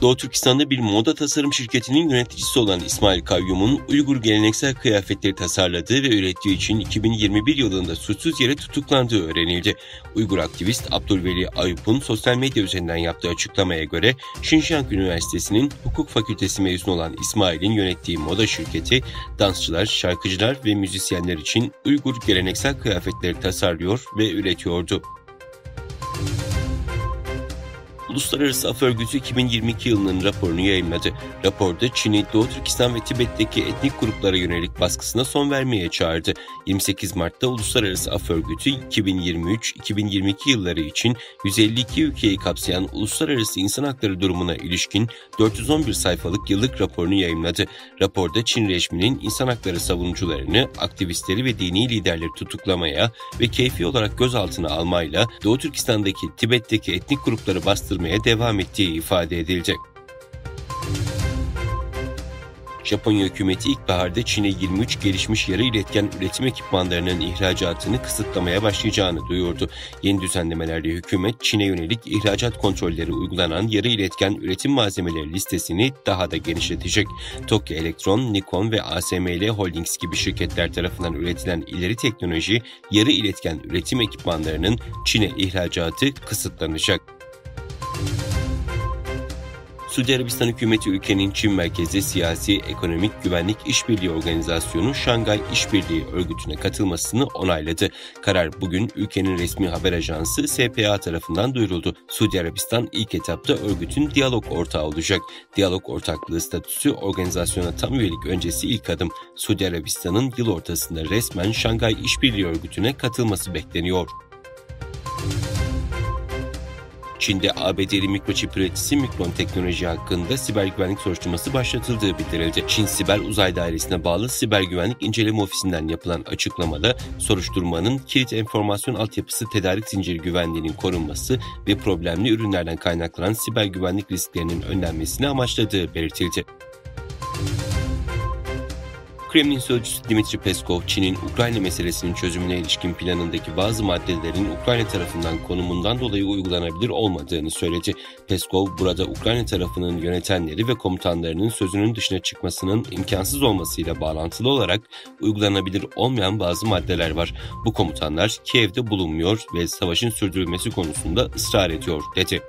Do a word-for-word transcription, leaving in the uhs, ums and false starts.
Doğu Türkistan'da bir moda tasarım şirketinin yöneticisi olan İsmail Kayyum'un Uygur geleneksel kıyafetleri tasarladığı ve ürettiği için iki bin yirmi bir yılında suçsuz yere tutuklandığı öğrenildi. Uygur aktivist Abdülveli Ayup'un sosyal medya üzerinden yaptığı açıklamaya göre, Şinşang Üniversitesi'nin hukuk fakültesi mezunu olan İsmail'in yönettiği moda şirketi dansçılar, şarkıcılar ve müzisyenler için Uygur geleneksel kıyafetleri tasarlıyor ve üretiyordu. Uluslararası Af Örgütü iki bin yirmi iki yılının raporunu yayımladı. Raporda Çin'i Doğu Türkistan ve Tibet'teki etnik gruplara yönelik baskısına son vermeye çağırdı. Yirmi sekiz Mart'ta Uluslararası Af Örgütü iki bin yirmi üç iki bin yirmi iki yılları için yüz elli iki ülkeyi kapsayan uluslararası insan hakları durumuna ilişkin dört yüz on bir sayfalık yıllık raporunu yayımladı. Raporda Çin rejiminin insan hakları savunucularını, aktivistleri ve dini liderleri tutuklamaya ve keyfi olarak gözaltına almayla Doğu Türkistan'daki, Tibet'teki etnik grupları bastırmaya devam ettiği ifade edildi. Japonya hükümeti ilkbaharda Çin'e yirmi üç gelişmiş yarı iletken üretim ekipmanlarının ihracatını kısıtlamaya başlayacağını duyurdu. Yeni düzenlemelerle hükümet Çin'e yönelik ihracat kontrolleri uygulanan yarı iletken üretim malzemeleri listesini daha da genişletecek. Tokyo Electron, Nikon ve A S M L Holdings gibi şirketler tarafından üretilen ileri teknoloji yarı iletken üretim ekipmanlarının Çin'e ihracatı kısıtlanacak. Suudi Arabistan hükümeti ülkenin Çin merkezli siyasi, ekonomik, güvenlik işbirliği organizasyonu Şangay İşbirliği Örgütü'ne katılmasını onayladı. Karar bugün ülkenin resmi haber ajansı S P A tarafından duyuruldu. Suudi Arabistan ilk etapta örgütün diyalog ortağı olacak. Diyalog ortaklığı statüsü organizasyona tam üyelik öncesi ilk adım. Suudi Arabistan'ın yıl ortasında resmen Şangay İşbirliği Örgütü'ne katılması bekleniyor. Çin'de A B D'li mikroçip üreticisi Micron Teknoloji hakkında siber güvenlik soruşturması başlatıldığı bildirildi. Çin Siber Uzay Dairesi'ne bağlı Siber Güvenlik İnceleme Ofisi'nden yapılan açıklamada soruşturmanın kilit enformasyon altyapısı, tedarik zinciri güvenliğinin korunması ve problemli ürünlerden kaynaklanan siber güvenlik risklerinin önlenmesini amaçladığı belirtildi. Kremlin sözcüsü Dmitri Peskov, Çin'in Ukrayna meselesinin çözümüne ilişkin planındaki bazı maddelerin Ukrayna tarafından konumundan dolayı uygulanabilir olmadığını söyledi. Peskov, burada Ukrayna tarafının yönetenleri ve komutanlarının sözünün dışına çıkmasının imkansız olmasıyla bağlantılı olarak uygulanabilir olmayan bazı maddeler var. Bu komutanlar Kiev'de bulunmuyor ve savaşın sürdürülmesi konusunda ısrar ediyor, dedi.